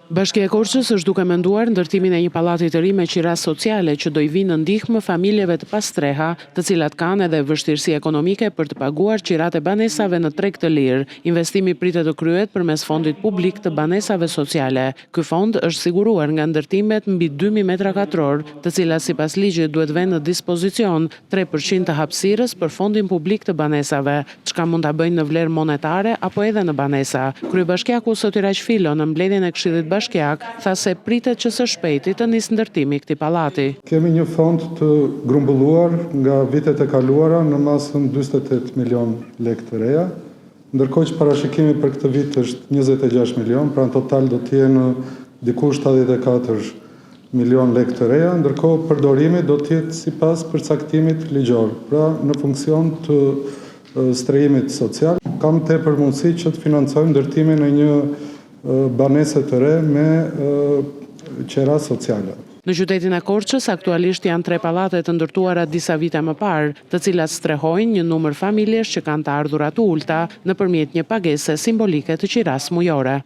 Bashkia e Korçës është duke menduar ndërtimin e një pallati të ri me qira sociale që do i vijë në ndihmë familjeve të pastreha, të cilat kanë edhe vështirësi ekonomike për të paguar qiratë e banesave në treg të lirë. Investimi pritet të kryhet përmes fondit publik të banesave sociale. Ky fond është siguruar nga ndërtimet mbi 2000 metra katror, të cilat sipas ligjit duhet vënë në dispozicion 3% të hapësirës për fondin publik të banesave, çka mund ta bëjnë në vlerë monetare apo edhe në banesa. Kryebashkiaku Sotiraq Filo në mbledhjen e Këshillit Bashkiak tha se pritet që së shpejti të nisë ndërtimi i këtij pallati. Kemi një fond të grumbulluar nga vitet e kaluara në masën 48 milionë lekë të reja, ndërkohë që parashikimi për këtë vit është 26 milionë, pra në total do të jenë diku 74 milionë lekë të reja, ndërkohë përdorimi do të jetë sipas përcaktimit ligjor, pra në funksion të strehimit social. Kam tepër mundësi që të financojmë ndërtimin e një banese të re me qera sociale. Në qytetin e Korçës aktualisht janë tre pallate të ndërtuara disa vite më parë, të cilat strehojnë një numër familjesh që kanë të ardhura të ulëta nëpërmjet një pagese simbolike të qirasë mujore.